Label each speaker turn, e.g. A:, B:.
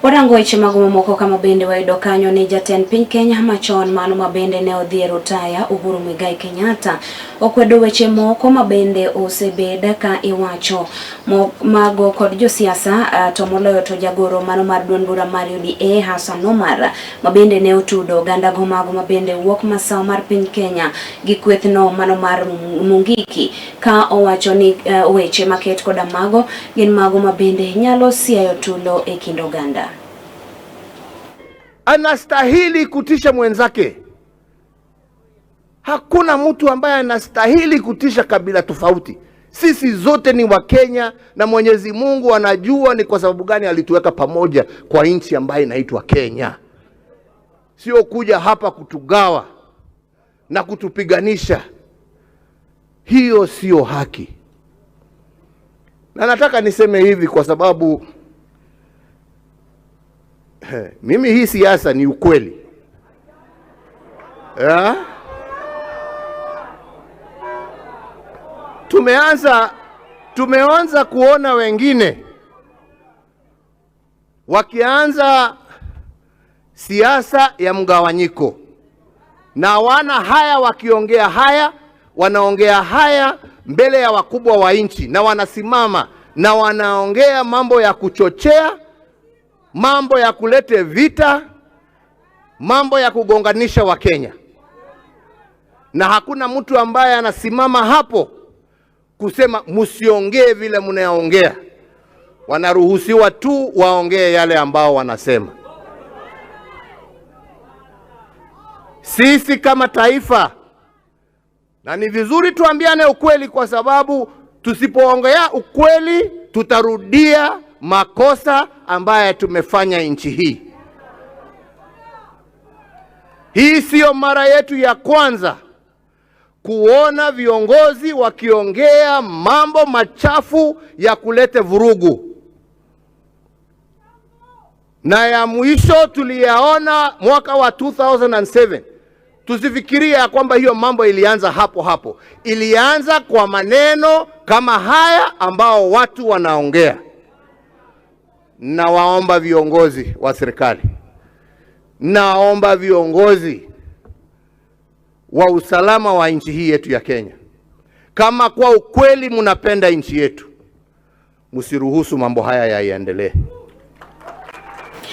A: Warango weche mago mamoko kama bende wayudo kanyo ni jatend piny Kenya machon mano ma bende ne odhi e rutaya Uhuru Muigai Kenyatta okwedo weche moko ma bende osebed ka iwacho mago kod josiasa to moloyo to jagoro mano mar duond bura mar UDA Hassan Omar ma bende ne otudo oganda go mago ma bende wuok masawa mar piny Kenya gi kwethno mano mar Mungiki ka owacho ni weche maket koda mago gin mago ma bende nyalo siayo tulo e kind oganda.
B: Anastahili kutisha mwenzake. Hakuna mtu ambaye anastahili kutisha kabila tofauti. Sisi zote ni Wakenya na Mwenyezi Mungu anajua ni kwa sababu gani alituweka pamoja kwa nchi ambayo inaitwa Kenya. Sio kuja hapa kutugawa na kutupiganisha. Hiyo sio haki. Na nataka niseme hivi kwa sababu mimi hii siasa ni ukweli. Tumeanza kuona wengine wakianza siasa ya mgawanyiko. Na wana haya wakiongea haya, wanaongea haya mbele ya wakubwa wa nchi na wanasimama na wanaongea mambo ya kuchochea, mambo ya kulete vita, mambo ya kugonganisha Wakenya. Na hakuna mtu ambaye anasimama hapo kusema msiongee vile mnaongea. Wanaruhusiwa tu waongee yale ambao wanasema. Sisi kama taifa, na ni vizuri tuambiane ukweli kwa sababu tusipoongea ukweli tutarudia makosa ambaye tumefanya nchi hii. Hii sio mara yetu ya kwanza kuona viongozi wakiongea mambo machafu ya kulete vurugu. Na ya mwisho tuliyaona mwaka wa 2007. Tusifikirie ya kwamba hiyo mambo ilianza hapo hapo. Ilianza kwa maneno kama haya ambao watu wanaongea. Nawaomba viongozi wa serikali, naomba viongozi wa usalama wa nchi hii yetu ya Kenya, kama kwa ukweli mnapenda nchi yetu, msiruhusu mambo haya yaendelee.